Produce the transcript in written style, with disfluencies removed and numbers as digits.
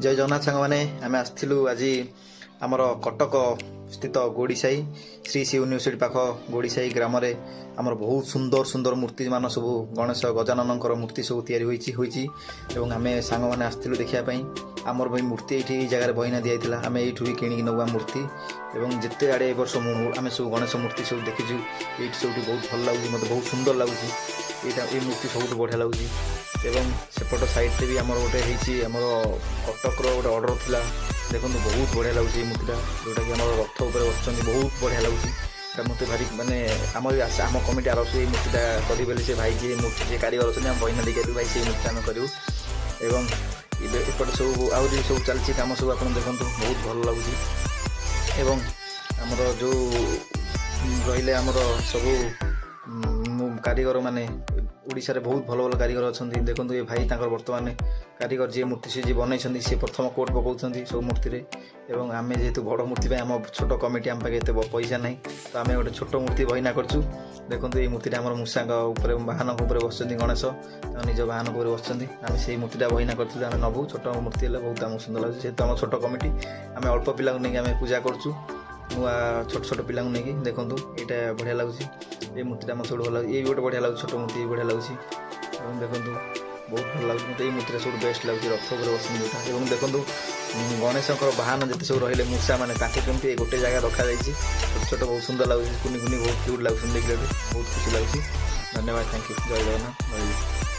ଜୟ ଜଗନ୍ନାଥ ସାଙ୍ଗମାନେ। ଆମେ ଆସିଥିଲୁ ଆଜି ଆମର କଟକ ସ୍ଥିତ ଗୋଡ଼ିସାହି, ଶ୍ରୀ ଶ୍ରୀ ୟୁନିଭର୍ସିଟି ପାଖ ଗୋଡ଼ିସାହି ଗ୍ରାମରେ ଆମର ବହୁତ ସୁନ୍ଦର ସୁନ୍ଦର ମୂର୍ତ୍ତିମାନ ସବୁ, ଗଣେଶ ଗଜାନନଙ୍କର ମୂର୍ତ୍ତି ସବୁ ତିଆରି ହୋଇଛି ଏବଂ ଆମେ ସାଙ୍ଗମାନେ ଆସିଥିଲୁ ଦେଖିବା ପାଇଁ। ଆମର ବି ମୂର୍ତ୍ତି ଏଇଠି ଏଇ ଜାଗାରେ ବଇନା ଦିଆଯାଇଥିଲା। ଆମେ ଏଇଠୁ ବି କିଣିକି ନେବୁ ଆମ ମୂର୍ତ୍ତି। ଏବଂ ଯେତେ ଆଡ଼େ ଏ ବର୍ଷ ମୁଁ ଆମେ ସବୁ ଗଣେଶ ମୂର୍ତ୍ତି ସବୁ ଦେଖିଛୁ, ଏଇଠି ସବୁଠି ବହୁତ ଭଲ ଲାଗୁଛି। ମୋତେ ବହୁତ ସୁନ୍ଦର ଲାଗୁଛି ଏଇଟା। ଏଇ ମୂର୍ତ୍ତି ସବୁଠୁ ବଢ଼ିଆ ଲାଗୁଛି। ଏବଂ ସେପଟ ସାଇଡ଼୍ରେ ବି ଆମର ଗୋଟେ ହେଇଛି, ଆମର କଟକର ଗୋଟେ ଅର୍ଡ଼ର ଥିଲା। ଦେଖନ୍ତୁ, ବହୁତ ବଢ଼ିଆ ଲାଗୁଛି ଏଇ ମୂର୍ତ୍ତିଟା, ଯେଉଁଟାକି ଆମର ରଥ ଉପରେ ବସିଛନ୍ତି। ବହୁତ ବଢ଼ିଆ ଲାଗୁଛି ଏଇଟା ମୋତେ ଭାରି। ମାନେ ଆମର ବି ଆଶା, ଆମ କମିଟି ଆର ବର୍ଷ ଏଇ ମୂର୍ତ୍ତିଟା କରିବେ ବୋଲି। ସେ ଭାଇ ଯିଏ ମୂର୍ତ୍ତି ଯିଏ କାରିଗର ଅଛନ୍ତି, ଆମେ ବଇନା ଦେଇକି ଆସିବୁ, ଭାଇ, ସେଇ ମୂର୍ତ୍ତି ଆମେ କରିବୁ। ଏବଂ ଏବେ ଏପଟେ ସବୁ ଆହୁରି ସବୁ ଚାଲିଛି କାମ ସବୁ। ଆପଣ ଦେଖନ୍ତୁ, ବହୁତ ଭଲ ଲାଗୁଛି। ଏବଂ ଆମର ଯେଉଁ ରହିଲେ ଆମର ସବୁ କାରିଗର ମାନେ, ଓଡ଼ିଶାରେ ବହୁତ ଭଲ ଭଲ କାରିଗର ଅଛନ୍ତି। ଦେଖନ୍ତୁ, ଏ ଭାଇ ତାଙ୍କର ବର୍ତ୍ତମାନ କାରିଗର ଯିଏ ମୂର୍ତ୍ତି ସେ ଯିଏ ବନେଇଛନ୍ତି, ସିଏ ପ୍ରଥମ କୋଟ୍ ପକାଉଛନ୍ତି ସବୁ ମୂର୍ତ୍ତିରେ। ଏବଂ ଆମେ ଯେହେତୁ ବଡ଼ ମୂର୍ତ୍ତି ପାଇଁ ଆମ ଛୋଟ କମିଟି, ଆମ ପାଖେ ଏତେ ପଇସା ନାହିଁ, ତ ଆମେ ଗୋଟେ ଛୋଟ ମୂର୍ତ୍ତି ବଇନା କରିଛୁ। ଦେଖନ୍ତୁ, ଏଇ ମୂର୍ତ୍ତିଟା ଆମର ମୂଷାଙ୍କ ଉପରେ, ବାହନଙ୍କ ଉପରେ ବସିଛନ୍ତି ଗଣେଶ, ତାଙ୍କ ନିଜ ବାହନଙ୍କ ଉପରେ ବସିଛନ୍ତି। ଆମେ ସେଇ ମୂର୍ତ୍ତିଟା ବଇନା କରିଥିଲୁ, ଆମେ ନେବୁ। ଛୋଟ ମୂର୍ତ୍ତି ହେଲେ ବହୁତ ଆମକୁ ସୁନ୍ଦର ଲାଗୁଛି। ଯେହେତୁ ଆମ ଛୋଟ କମିଟି, ଆମେ ଅଳ୍ପ ପିଲାଙ୍କୁ ନେଇକି ଆମେ ପୂଜା କରୁଛୁ, ନୂଆ ଛୋଟ ଛୋଟ ପିଲାଙ୍କୁ ନେଇକି। ଦେଖନ୍ତୁ, ଏଇଟା ବଢ଼ିଆ ଲାଗୁଛି। ଏଇ ମୂର୍ତ୍ତିଟା ମୋତେ ସବୁଠୁ ଭଲ ଲାଗୁଛି। ଏଇ ବି ଗୋଟେ ବଢ଼ିଆ ଲାଗୁଛି, ଛୋଟ ମୂର୍ତ୍ତି ବଢ଼ିଆ ଲାଗୁଛି। ଏବଂ ଦେଖନ୍ତୁ, ବହୁତ ଭଲ ଲାଗୁଛି ମୋତେ। ଏଇ ମୂର୍ତ୍ତିଟା ସବୁଠୁ ବେଷ୍ଟ ଲାଗୁଛି, ରଥ ଉପରେ ବସିଛନ୍ତି ଯୋଉଟା। ଏବଂ ଦେଖନ୍ତୁ, ଗଣେଶଙ୍କର ବାହନ ଯେତେ ସବୁ ରହିଲେ ମୂଷା ମାନେ, ତାଙ୍କୁ କେମିତି ଗୋଟେ ଜାଗା ରଖାଯାଇଛି। ଛୋଟ ଛୋଟ, ବହୁତ ସୁନ୍ଦର ଲାଗୁଛି। କୁନି କୁନି, ବହୁତ କ୍ୟୁଟ୍ ଲାଗୁଛନ୍ତି ଦେଖିଲେ ବି, ବହୁତ ଖୁସି ଲାଗୁଛି। ଧନ୍ୟବାଦ, thank you. Jay Jagannath, Jay.